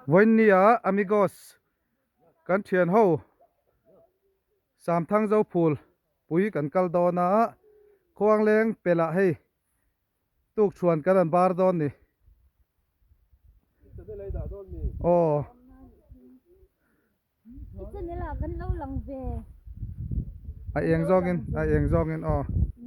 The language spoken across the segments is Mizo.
Vawiinnia Amigos kan thian ho Samthang Zophul pui kan kal dawn a, Khuangleng pelh ah hei tuk chhuan kan an bar dawn ni. Aw. I channel ah kan lo lang ve. A eng zawngin, a eng zawngin aw.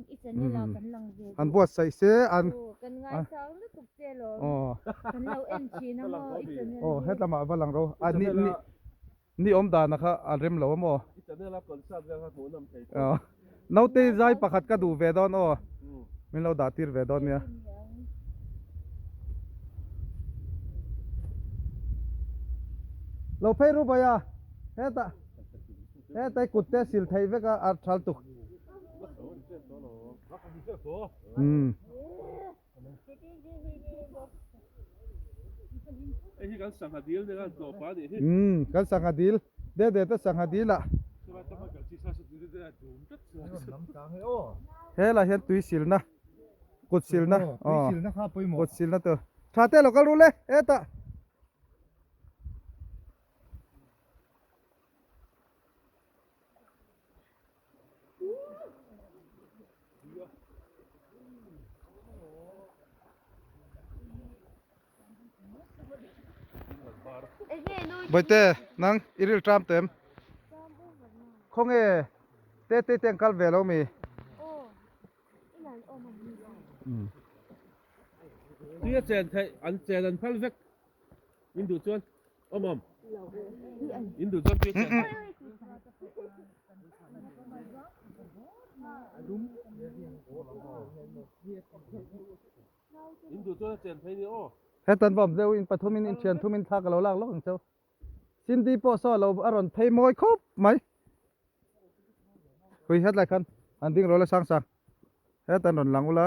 I channel ah kan lang ve. An buatsaih se an. Aw, kan ngaisang lutuk che lawm. Aw. Kan lo en thin a maw i channel hi. Aw, hetlamah va lang ro. A ni ni ni awm dan a kha a rem lo a maw. I channel a concert vel kha hmuh nawm thei tawh. Aw. Naute zai pakhat ka duh ve dawn aw. Min lo dah tir ve dawn nia. Lo phei ru bawi a, hetah hetah i kut te sil theih vek a, a thal tuk. Umm. Umm kan sangha dil de de te sangha dil ah helai hian tui silna kut silna aw kut silna tur tha te lo kal ru le hetah. Bawihte nang i ril tram tem khawnge te te te an kal ve lo mi Tui a chen theih an chen an phal vek in duh chuan. Awm awm. In duh chuan tui chen. In duh chuan a chen phei ni aw. Hetan va awm deuh in pathum in inthian thum in thla ka lo lak lawk ang cheu. Cindy pawh saw lo a rawn phei mawi khawp mai. Hui hetlai khan an ding rawla sang sang. Hetan rawn lang ula.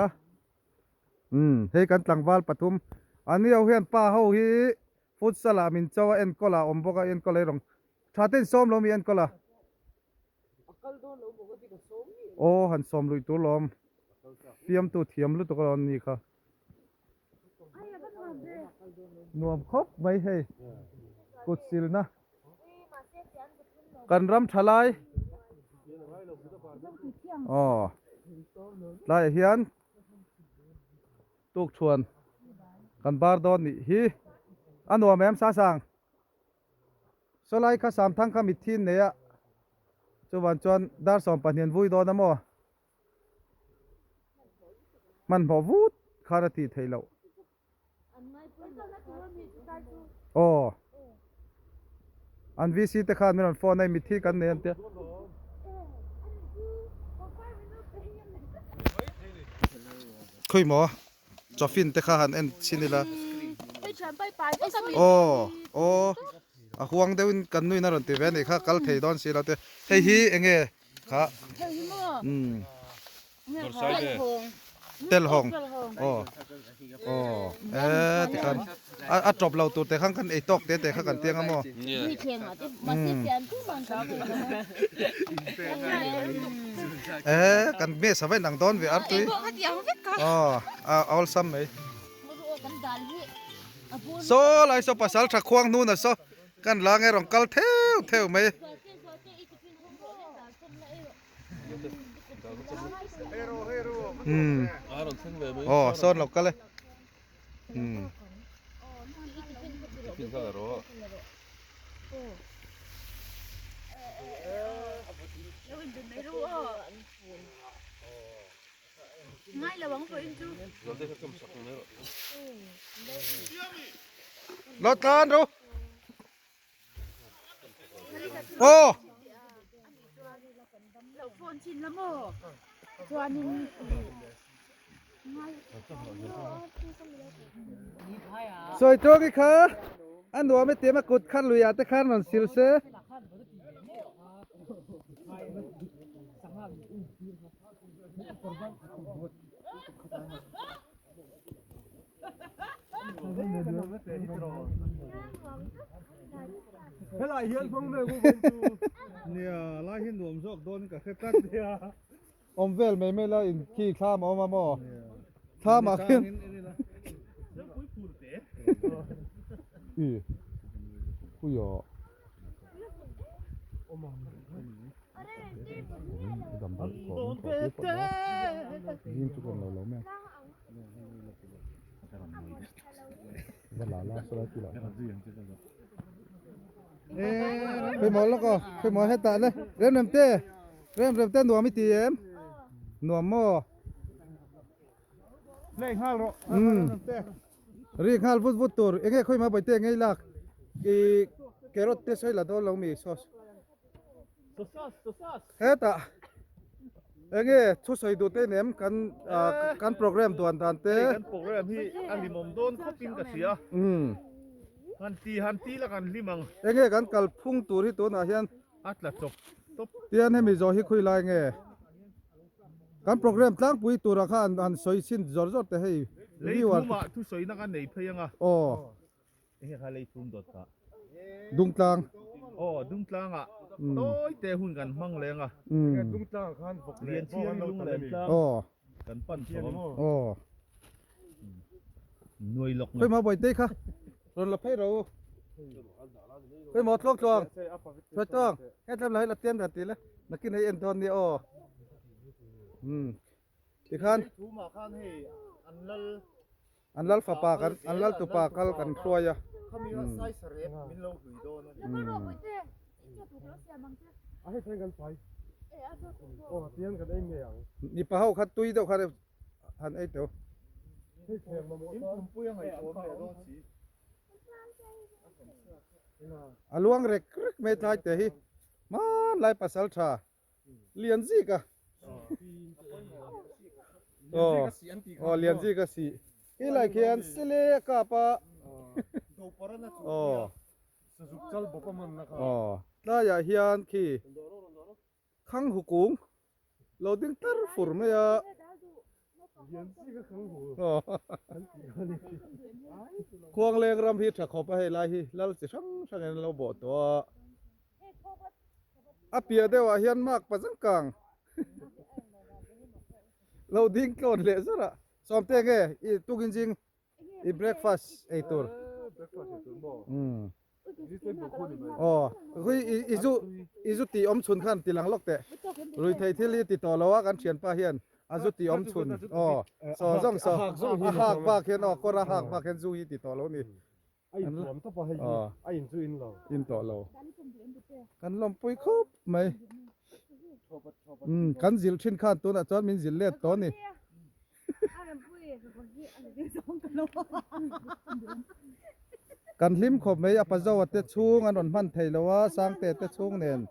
Umm hei kan tlangval pathum an ni ho hian pa ho hi futsal ah min cho a enkawl ah a awm bawk a enkawl ei rawng tha ten sawm lo mi enkawl a aw han sawm luih tur lawm fiamtu thiam lutuk a ni kha nuam khawp mai hei kut silna kan ram tha lai aw tlaiah hian tuk chhuan kan bar dawn nih hi a nuam em sasang sawlai kha samthang kha mitthi in nei a chuvan chuan dar 12 an vui dawn a maw hmanhmawh vut khan a tih theih loh. Aw an VC te khan min rawn phone a mithi kan nei an tia. Khawi maw chawfin te kha han en chhin ila. Aw aw a huang deuhin kan nuin a rawn ti ve a nih kha kal thei dawn si lo te hei hi enge kha umm. Tel hawng aw aw e tikhan a a tawp lo tur te khan kan ei tawk te te kha kan tiang a maw e kan me sa vain ang dawn ve ar tui aw a awlsam mai saw lai saw pasal tha khuang hnun a saw kan la nge rawn kal theuh theuh mai. Umm aw sawn lo kal e umm lo tlan ro Aw. Sawi tawk i kha a nuam e tiam a kut kha lui ah te khan rawn sil se. Helai hian hmang vel ku vain chu. Nia, lai hi nuam zawk dawn ka hre tlat nia. Awm vel mai mai la in khi thlam a awm a maw? Thlam ah khian. Uiaw. Damdawi thawh min thawh tir phawt dawn. Zing chu ka rawn lo lo mai ang. Va la la saw lai tih lah khan. Khawimaw lawk aw, khawimaw hetah le. Rem rem te, rem rem te nuam i ti em? Nuam maw? Lei nghal rawh. Ri nghal vut vut tur. Enge khawimaw bawihte ngei lak i carrot te sawi la dawn lo mi sauce. Hetah enge thusawi duh te nem kan kan program duan dan te. Kan program hi a hlimawm dawn khawp in ka hria. Han ti han ti la kan hlim ang. Enge kan kal phung tur hi tunah hian. A tla chawp tawp. Tian hemi zawh hi khawi lai nge? Kan program tlangpui turah kha an han sawi chhin zawr zawr te hei. Leithumah thusawina ka nei phei anga. Aw. Enge kha leithum dawt kha? Dungtlang. Aw, Dungtlangah tawi te hun kan hmang leng a. Dungtlangah khan vawk leh Lianchhiari bawng an lo lung tal leh a ni. tlang Aw. kan pan chho ang. Aw. Nuai lawk Khawi maw Bawihte kha rawn la phei ro. Khawi maw tluang tluang. Tluang tluang. Hei tlem la hei la tiam dan ti le. Nakin hei en dawn nia aw. Umm. Tikhan. Thumah khan hei an lal An lal fapa kan an lal tupa kal kan hruai a. Khami a size rep min lo hlui dawn a ni. A hei thleng kan fai. Aw tian kan ei ngei ang. Mipa ho kha tui deuh kha han ei teuh. Hei thleng mamawh In pumpui a ngaihtuah awm leh dawn si. A luang rek rek mai tlai te hi hmanlai pasal tha lian zik a. Aw aw lian zik a sih. Khi lai khian sile a kap a. Aw aw tlaiah hian khi Khang hu kung lo ding tar fur mai a. Khuangleng ram hi tha khawp a hei lai hi lal chi hrang hrang in an lo bawh tawh a. A piah deuh ah hian mark pazangkang lo ding tlawn leh zawrh a. Sawmte nge i tukin zing I breakfast ei tur. Aw, hui i zu i zu tih awm chhun khan ti lang lawk teh. Rui thei thil hi ti tawh lo a kan thianpa hian a zu tih awm chhun. Aw, saw zawng saw a hak bak hian aw kawr a hak bak hian zu hi ti tawh lo ni. A in tuam tawp a hei hi a in chu in lo. In tawh lo. Kan lawmpui khup mai. Umm kan zilh thin khan tunah chuan min zilh let tawh a ni. Kan hlim khawp mai a Pazoa te chhung an rawn hman thei lo a Sangte te chhung nen.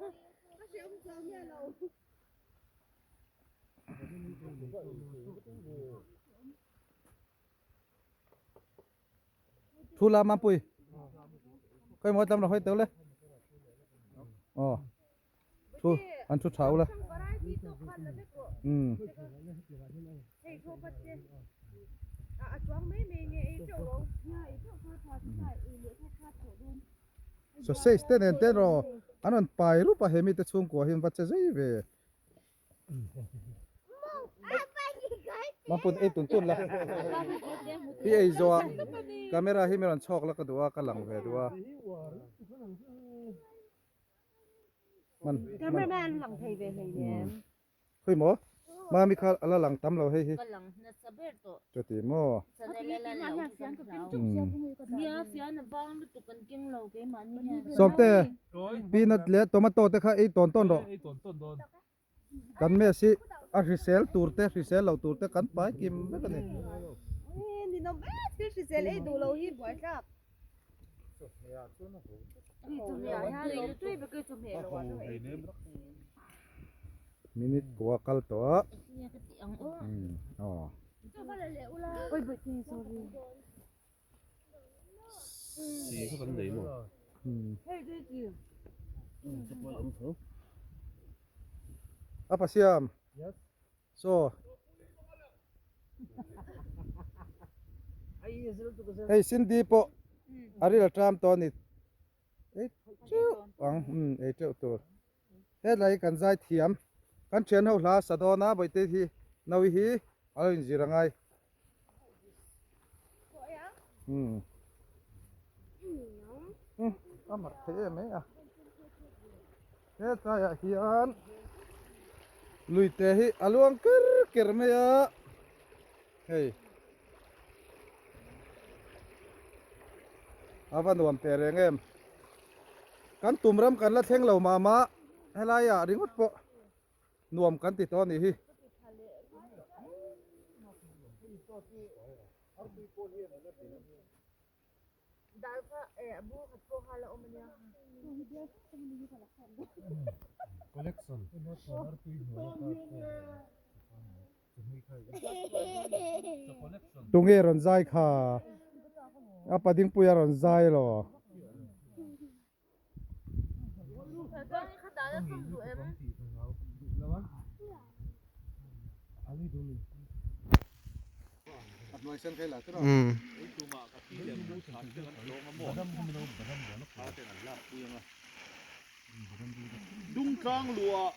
Thu la Mampui. Khawi maw tlam la hawi teuh le. Aw. Thu an thu tha ula. Umm. Sausage te nen te rawh an rawn pai rup a he mite chhungkua hi an va che zui ve. Mampun ei tun tun la. I ei zawh a camera hi mi rawn chhawk la ka duh a ka lang ve duh a. Man Cameraman lang thei ve hlei nem. Khawi maw? Mami kha a la lang tam lo hei hi. Ka lang nasa ber tawh. Chuti maw? Sawmte, peanut leh tomato te kha ei tawn tawn rawh. Kan mess hi a hrisel tur te hrisel lo tur te kan pai kim vek a ni. Minute kua kal tawh a. Aw. A pa siam. Saw. Hei Cindy pawh a ril a ṭam tawh a ni. Ei teuh ang ei teuh tur. Hetlai hi kan zai thiam. Kan thian ho hla sa dawn a bawihte hi Naui hi a lo inzir a ngai. A mar thei em mai a. He tlaiah hian luite hi a luang ker ker mai a hei a va nuam teh reng em kan tum ram kan la thleng lo mah mah helaiah ringawt pawh nuam kan ti tawh a nih hi. Tunge rawn zai kha? A padingpuia rawn zai elaw? Dungtlang luah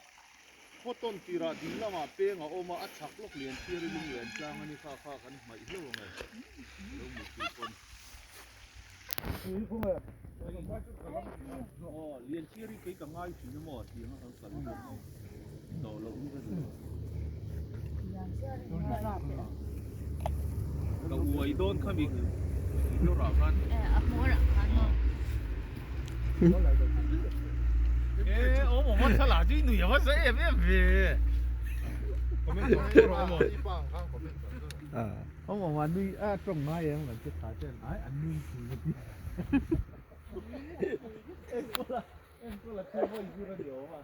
Cotton tirah ding lamah peng a awm a, a chhak lawk lian chiar i lung lian tlang a ni kha kha kan hmaih hlauh ang e, lo mut tih pawn. Aw lian chiar i kei ka ngai thin a maw tiang a kan kal hi tawh loh hi ka duh. Ka uai dawn kha mi hlawrah khan. A hmawrah khan maw. E awm awm a thla chu i nui a va za em em ve. Awm awm a nui a tawng ngai em kan che tha ten ai an nui thin a ti. Enkawl a enkawl a thu vawi zir a ni awm a.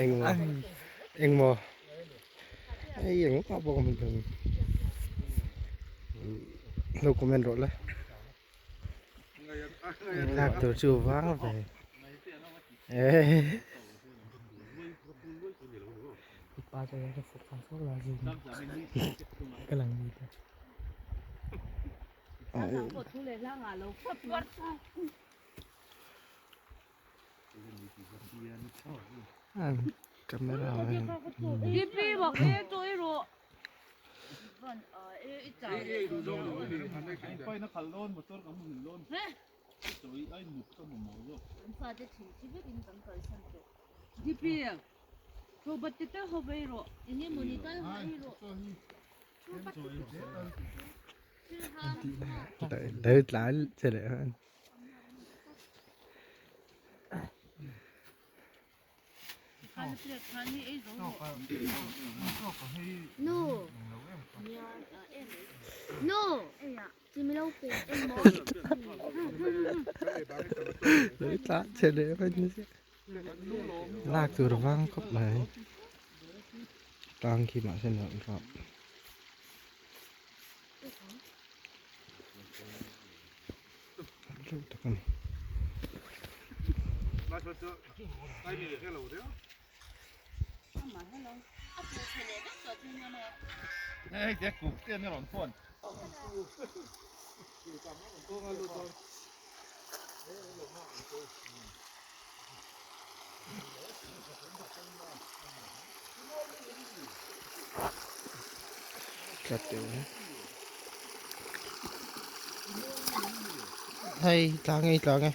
Engmaw engmaw hei engmah pawh ka hmu thei lo comment rawh le lak tur chu vang ve Tlai che leh Lak tur vang khawp mai tlang khi mahse nuam tawp. Teuh tak a ni. Tlat deuh a. Hei tlang e tlang e.